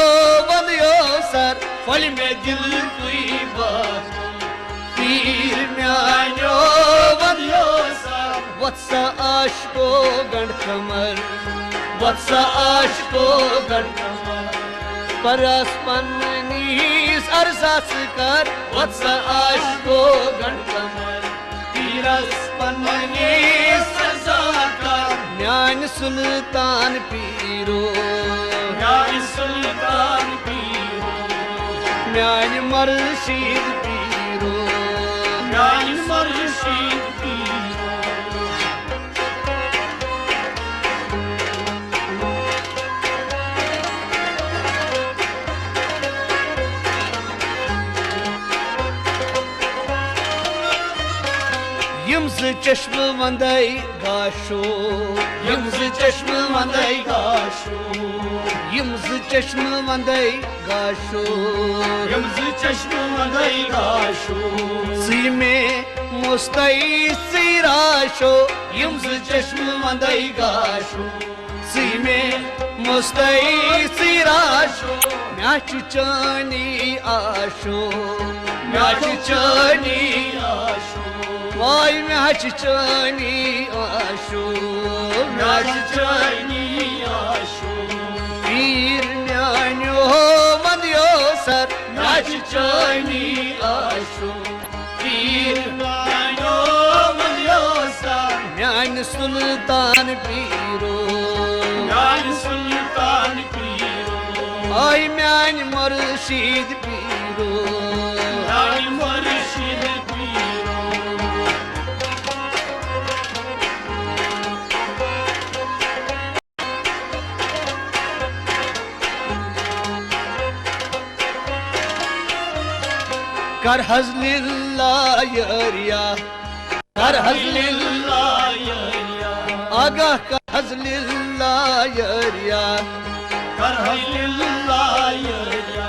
وَندیو سَر، پھۄلہِ مےٚ دِلکُے باغو۔ پیٖر میٛانیو وَندیو سَر، وۄتھ سا عاشقو گنٛڈ کمر، وۄتھ سا عاشقو گنٛڈ کمر۔ پرس پننِس عرضس کر، وۄتھ سا عاشقو گنٛڈ کمر۔ پیٖرس پننِس عرضس کر۔ میانہِ سلطان پیٖرو، میانہِ سلطان پیٖرو۔ میانہِ مرشد پیٖرو، میانہِ مرشد پیٖرو۔ یِم زٕ چشمہٕ وندے گاشو، یِم زٕ چشمہٕ وندے گاشو، یِم زٕ چشمہٕ وندے گاشو، یِم زٕ چشمہٕ وندے گاشو۔ ژٕے مےٚ مُستَے ژٕے راشو، یِم زٕ چشمہٕ وندے گاشو۔ ژٕے مےٚ مُستَے ژٕے راشو۔ مےٚ چھِ چٲنی آشو، مےٚ چھِ چٲنی آشو۔ واے مےٚ چھِ چٲنی آشو، مےٚ چھِ چٲنی آشو۔ پیٖر میٛانیو وَندیو سَر، مےٚ چھِ چٲنی آشو۔ پیٖر میٛانیو وَندیو سَر، میٛانہِ سُلطان پیٖرو، میٛانہِ سُلطان پیٖرو۔ آے میٛانہِ مُرشِد پیٖرو، میٛانہِ مُرشِد پیٖرو۔ کر حظ لِلہ یٲریا، کر حظ لِلہ یٲریا۔ آگاہ کر حظ لِلہ یٲریا، کر حظ لِلہ یٲریا۔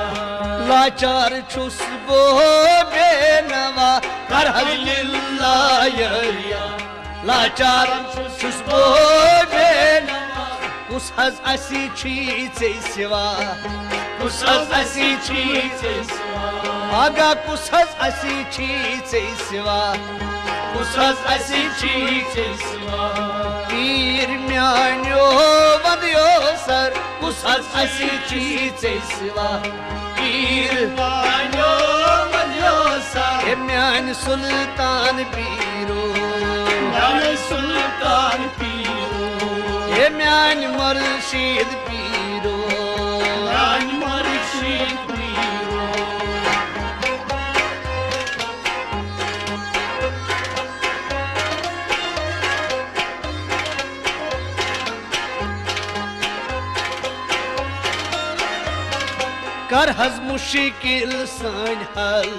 لاچار چھُس بہٕ بے نوا، کر حظ لِلہ یٲریا۔ لاچار چھُس بہٕ بے نوا۔ کُس حظ اَسی چھُے ژےٚ سوا؟ کُس حظ اَسی چھُے ژےٚ سوا؟ آگاہ کُس حظ اَسی چھُے ژےٚ سوا؟ کُس حظ اَسی چھُے ژےٚ سوا؟ پیٖر میٛانیو وَندیو سر، کُس حظ اَسی چھُے ژےٚ سوا؟ پیٖر میٛانیو وَندیو سر۔ ہے میٛانہِ سُلطان پیٖرو۔ میٛانہِ سُلطان پیٖرو۔ ہے میٛانہِ مُرشِد پیٖرو۔ میٛانہِ مُرشِد پیٖرو۔ کر حظ مُشکِل سٲنۍ حل۔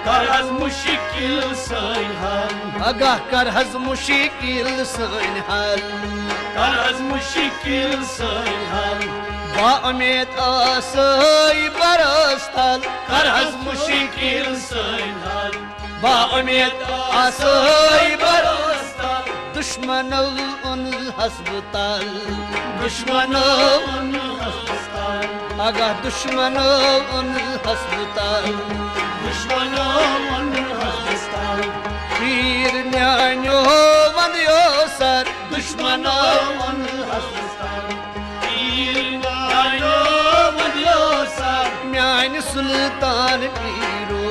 کر حظ مُشکِل سٲنۍ حل۔ آگاہ کر حظ مُشکِل سٲنۍ حل۔ کر حظ مُشکِل سٲنۍ حل۔ با اُمید آسٲے برس تل۔ کر حظ مُشکِل سٲنۍ حل۔ با اُمید آسٲے برس تل۔ دُشمنو اوٚن ہسپتال۔ دُشمنو اوٚن ہسپتال۔ آگاہ دُشمنو اوٚن ہسپتال۔ دُشمنو اوٚن ہسپتال۔ پیٖر میٛانیو وَندیو سر۔ دُشمنو اوٚن ہسپتال۔ پیٖر میٛانیو وَندیو سر۔ میٛانہِ سُلطان پیٖرو۔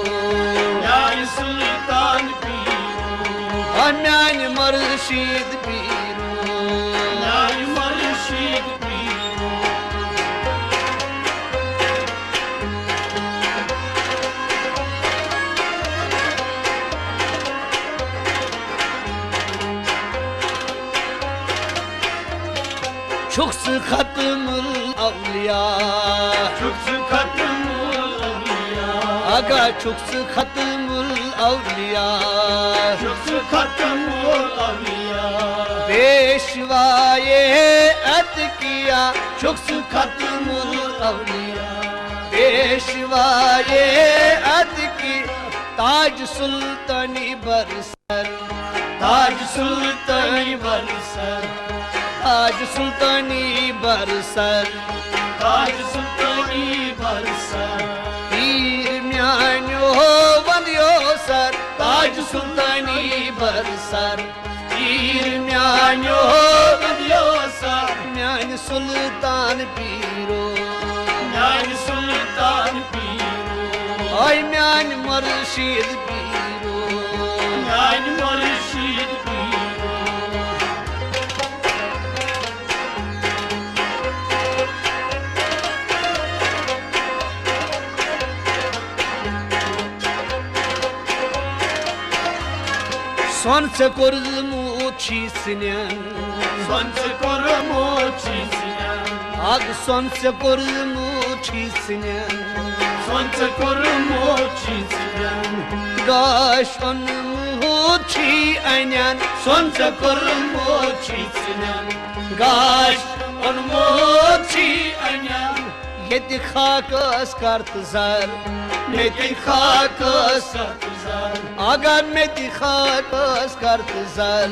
میٛانہِ سُلطان پیٖرو۔ آ میٛانہِ مُرشِد پیٖرو۔ میٛانہِ مُرشِد پیٖرو۔ چھُکھ ژٕ ختم الاولیاء۔ چھُکھ ژٕ ختم الاولیاء۔ آگاہ چھُکھ ژٕ ختم الاولیاء۔ چھُکھ ژٕ ختم الاولیاء۔ پیشوائے اتقیا۔ چھُکھ ژٕ ختم الاولیاء۔ پیشوائے اتقیا۔ تاج سلطانی برس تاج سلطانی بر سر۔ تاج سلطانی بر سر۔ تاج سلطانی بر سر۔ پیٖر میٛانیو وَندیو سر۔ تاج سلطانی بر سر۔ پیٖر میٛانیو وَندیو سر۔ میٛانہِ سُلطان پیٖرو۔ میٛانہِ سُلطان پیٖرو۔ آے میٛانہِ مُرشِد پیٖرو۔ میٛانہِ مُرشِد پیٖرو۔ سۄن ژےٚ کوٚرمُت چھی سِنٮ۪ن۔ سۄن ژےٚ کوٚرمُت چھی سِنٮ۪ن۔ اَگ سۄن ژےٚ کوٚرمُت چھی سِنٮ۪ن۔ سۄن ژےٚ کوٚرمُت چھی سِنٮ۪ن۔ گاش اوٚنمُت چھی اَنٮ۪ن۔ سۄن ژےٚ کوٚرمُت چھی سِنٮ۪ن۔ گاش اوٚنمُت چھی اَنٮ۪ن۔ ییٚتہِ خاکس کر تہٕ زر۔ ییٚتہِ خاکس کر تہٕ زر۔ اگر مےٚ تہِ خاکس کر تہٕ زر۔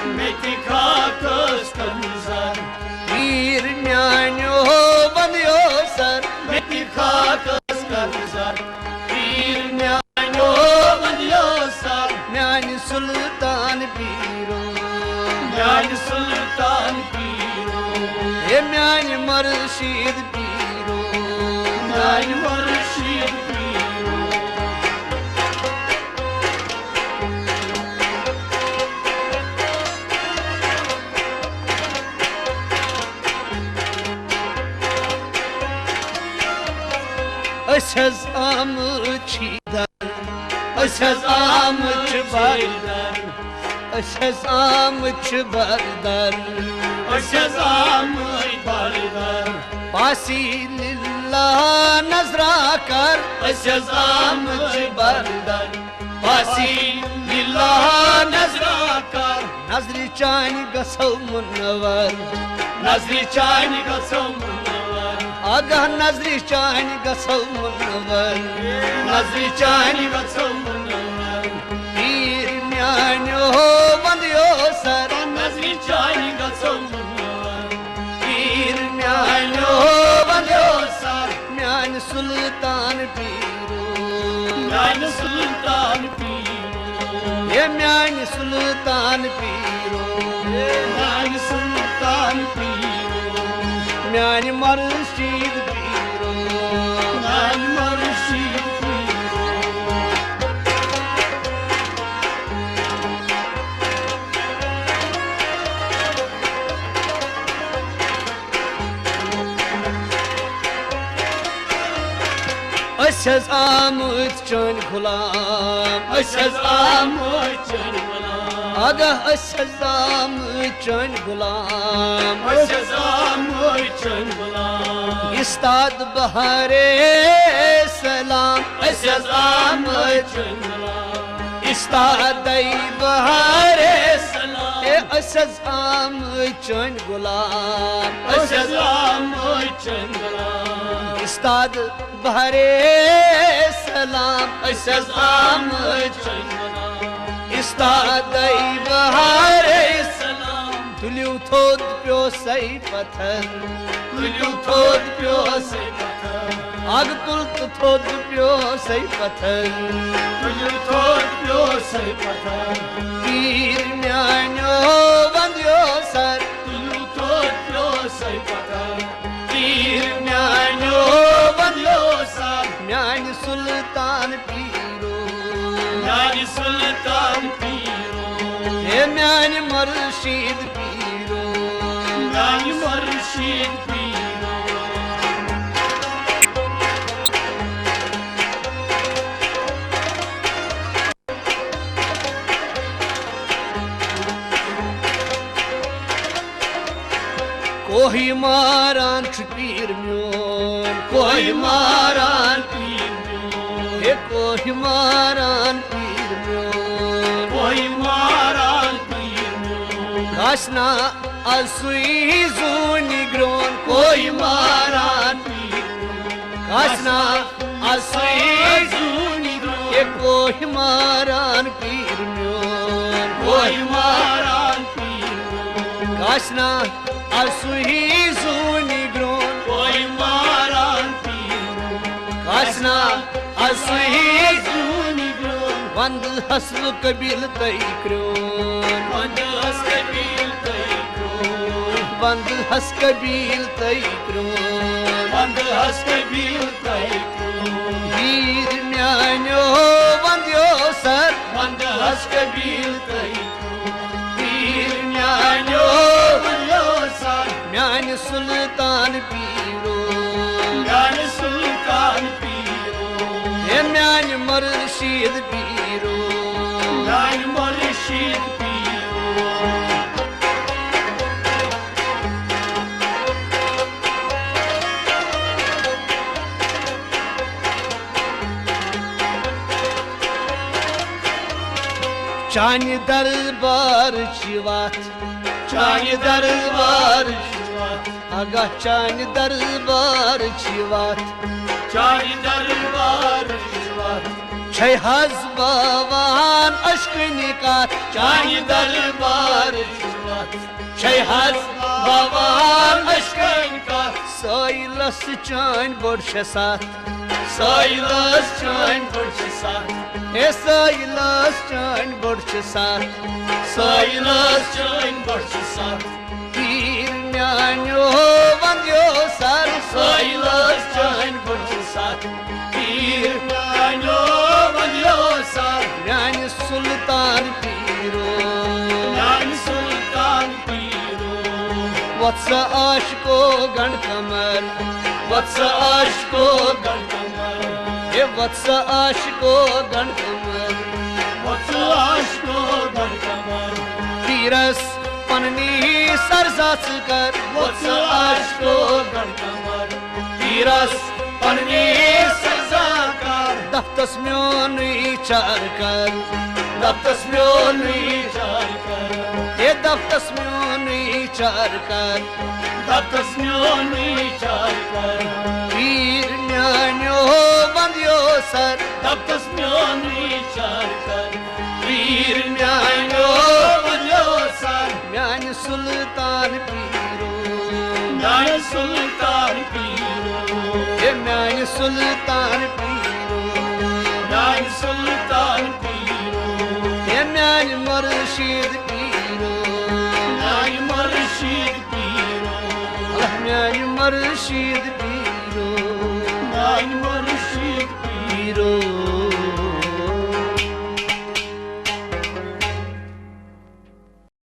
مےٚ تہِ خاکس کر تہٕ زر۔ پیٖر میٛانیو وَندیو سر۔ مےٚ تہِ خاکس کر تہٕ زر۔ پیٖر میٛانیو وَندیو سر۔ میٛانہِ سُلطان پیٖرو۔ میٛانہِ سُلطان پیٖرو۔ ہے میٛانہِ مُرشِد پیٖرو۔ میٛانہِ مُرشِد پیٖرو۔ أسۍ حظ آمٕتۍ چھی در۔ أسۍ حظ آمٕتۍ چھِ بردر۔ أسۍ حظ آمٕتۍ چھِ بردر۔ أسۍ حظ آمٕتۍ بردر۔ پاسی للہ نظرا کر۔ أسۍ حظ آمٕتۍ چھِ بردر۔ پاسی للہ نظرا کر۔ نظرِ چانہِ گژھو مُنور۔ نظرِ چانہِ گژھو مُنور۔ آگاہ نظرِ چانہِ گژھو مُنور۔ نظرِ چانہِ گژھو مُنور۔ پیٖر میٛانیو وَندیو سلطان پیرو، میانہِ سلطان پیرو، ہے میانہِ سلطان پیرو، میانہِ سلطان پیرو، میانہِ مرشد پیرو، میانہِ مرشد پیرو۔ أسۍ حظ آمٕتۍ چٲنۍ غلام، أسۍ حظ آمٕتۍ چٲنۍ غلام۔ آگاہ، أسۍ حظ آمٕتۍ چٲنۍ غلام، أسۍ حظ آمٕتۍ چٲنۍ غلام۔ استاد بہارے سلام، أسۍ حظ آمٕتۍ چٲنۍ غلام۔ استادے بہارے سلام، اے أسۍ حظ آمٕتۍ چٲنۍ غلام، أسۍ حظ آمٕتۍ چٲنۍ غلام۔ استاد بہارے سلام، أسۍ حظ آمٕتۍ چٲنۍ غلام۔ استادے بہارے سلام، تُلِو تھوٚد پیوٚو سَے پتھر، تُلِو تھوٚد پیوٚو سَے پتھر۔ اَگ تُل تہٕ تھوٚد پیوٚو سَے پتھر، تُلِو تھوٚد پیوٚو سَے پتھر۔ پیٖر میٛانیو وَندیو سَر، تُلِو تھوٚد پیوٚو سَے پتھر۔ پیٖر میٛانیو وَندیو سَر، میٛانہِ سُلطان پیٖرو، میٛانہِ سُلطان پیٖرو، ہے میٛانہِ مُرشِد پیٖرو، میٛانہِ مُرشِد پیٖرو۔ کوہی ماران چھُ پیٖر میون، کوہی ماران پیٖر میون، ہے کوہی ماران پیٖر میون، کوہی ماران پیٖر میون۔ کاسنا اَسُے زوٗنہِ گرٛون، کوہی ماران پیٖر میون۔ کاسنا اَسُے زوٗنہِ گرٛون، ہے کوہی ماران پیٖر میون، کوہی ماران پیٖر میون۔ کاسنا اَسُے زوٗنہِ گرٛون، کوہی ماران پیٖر میون۔ کاسنا اَسُے زوٗنہِ گرٛون، وَندٕ حسب قبیٖل تَے کرٛون، وَندٕ حسب قبیٖل تَے کرٛون، وَندٕ حسب قبیٖل تَے کرٛون، وَندٕ حسب قبیٖل تَے کرٛون۔ پیٖر میٛانیو وَندیو سَر، وَندٕ حسب قبیٖل تَے کرٛون۔ پیٖر میٛانیو وَندیو سَر، میٛانہِ سُلطان پیٖرو، میٛانہِ سُلطان پیٖرو، ہے میٛانہِ مُرشِد پیٖرو، میٛانہِ مُرشِد پیٖرو۔ چانہِ دربارٕچ وَتھ، چانہِ دربارٕچ وَتھ، آگاہ چانہِ دربارٕچ وَتھ، چانہِ دربارٕچ وَتھ۔ چھے حظ باوان اشکنہِ کتھ، چانہِ دربارٕچ وَتھ۔ چھے حظ باوان اشکنہِ کتھ۔ سٲیلس چٲنۍ بٔڑ چھےٚ ستھ، سٲیلس چٲنۍ بٔڑ چھےٚ ستھ۔ ہے سٲیلس چٲنۍ بٔڑ چھےٚ ستھ، سٲیلس چٲنۍ بٔڑ چھےٚ ستھ۔ پیٖر میٛانیو وَندیو سَر، سٲیلس چٲنۍ بٔڑ چھےٚ ستھ۔ پیٖر میٛانیو وَندیو سَر، میٛانہِ سُلطان پیٖرو، میٛانہِ سُلطان پیٖرو۔ وَتھ سا عاشقو گنٛڈ کمر، وَتھ سا عاشقو گنٛڈ کمر، ہے وَتھ سا عاشقو گنٛڈ کمر، وَتھ سا عاشقو گنٛڈ کمر۔ پیٖرس پننی سرزا ژٕ کر، وَتھ سا عاشقو گنٛڈ کمر۔ پیٖرس پننی سزا کر۔ دفتس میونُے چار کر۔ دفتس میونُے چار کر۔ ہے دفتس میونُے چار کر۔ دفتس میونُے چار کر۔ پیٖر میٛانیو وَندیو سَر۔ دفتس میونُے چار کر۔ پیٖر میٛانیو وَندیو سَر۔ میٛانہِ سُلطان پیٖرو۔ میٛانہِ سُلطان پیٖرو۔ ہے میانہِ سلطان پیٖرو، میانہِ سلطان پیٖرو، ہے میانہِ مرشد پیٖرو، میانہِ مرشد پیٖرو، اللہ میانہِ مرشد پیٖرو، میانہِ مرشد پیٖرو۔